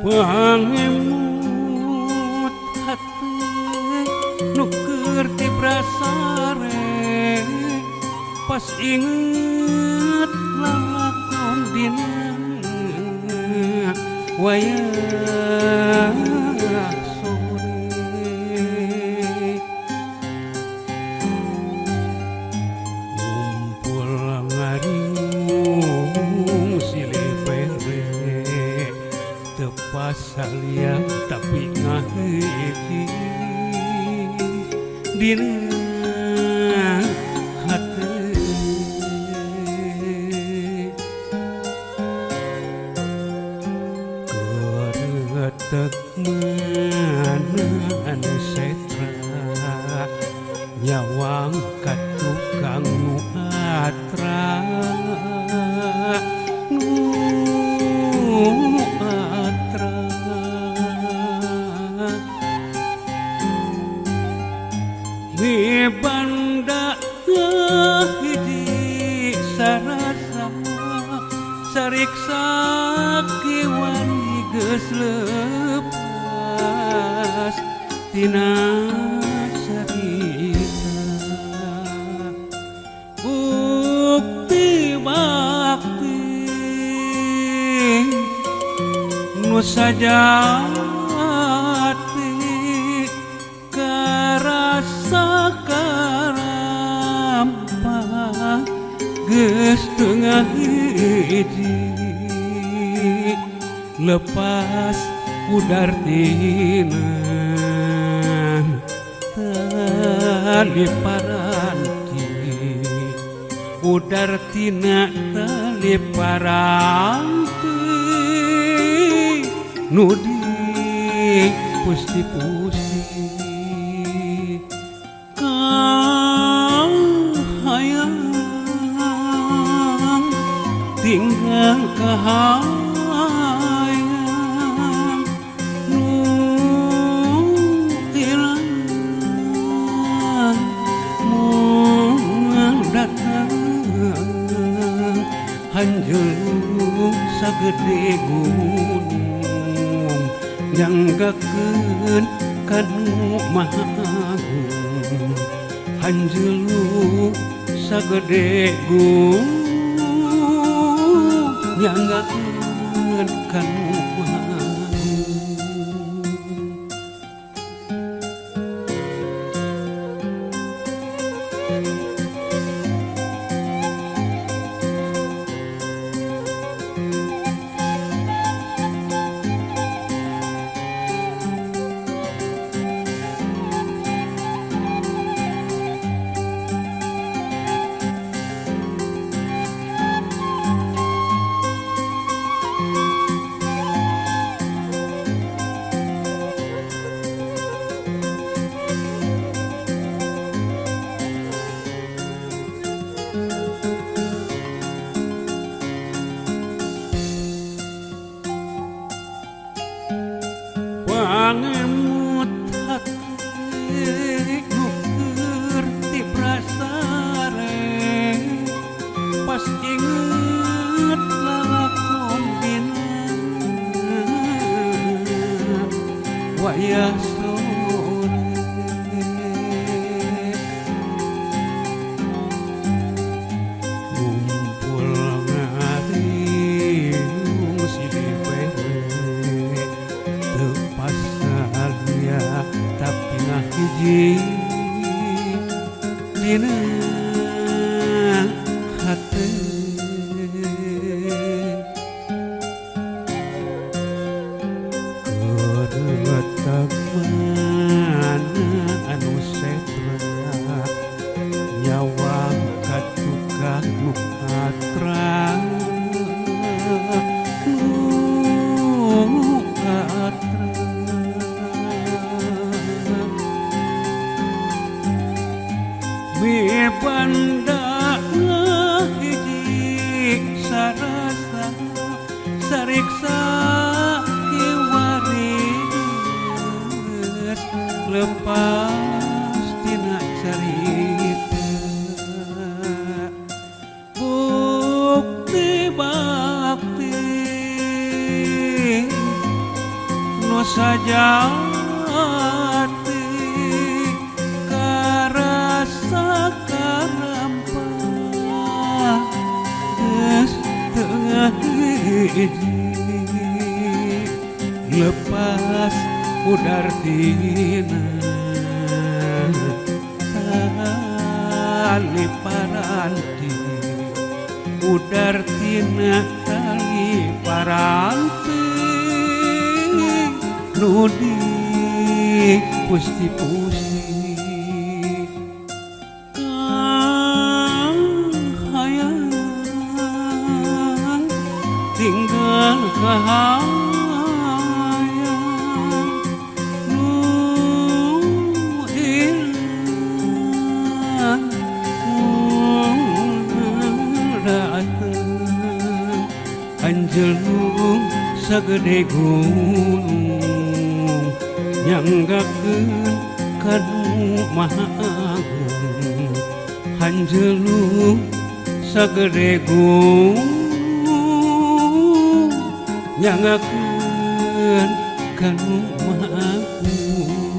Pangemut hati nu keur tibrasare pas inget lalakon dina wayah sore ngumpul ngariung silih bere teu pasalia tapi ngahiji dina hate keretek mana anu setra nyawang ka tukang nu atra nu atra mibanda hiji sarasa sariksa kiwari geus lepas tina carita bukti bakti nu sajati karasa karampa geus teu ngahiji lepas udar tina tali paranti udar tina tali paranti nu di pusti-pusti kahayang tinggal kahayang nu ilang moal datang hanjeung sagede gunung nyanggakeun kanu maha agung hanjeung sagede gunung nyanggakeun kanu maha agung. Pangemut hati nu keur tibrasare pas inget lalakon dina wayah sore ngumpul ngariung silih bere teu pasalia tapi ngahiji dina hate keretek mana anu setra nyawang ka tukang nu atra nu atra mibanda hiji sarasa sariksa kiwari geus lepas tina carita bukti bakti jati karasa karampah geus teu hiji lepas udar tina tali paranti udar tina tali paranti nu di pusti-pusti kahayang tinggal kahayang nu ilang dateng anjelung sagede gunung nyanggakeun kanu maha agung hanjelung sagede gunung nyanggakeun kanu maha agung.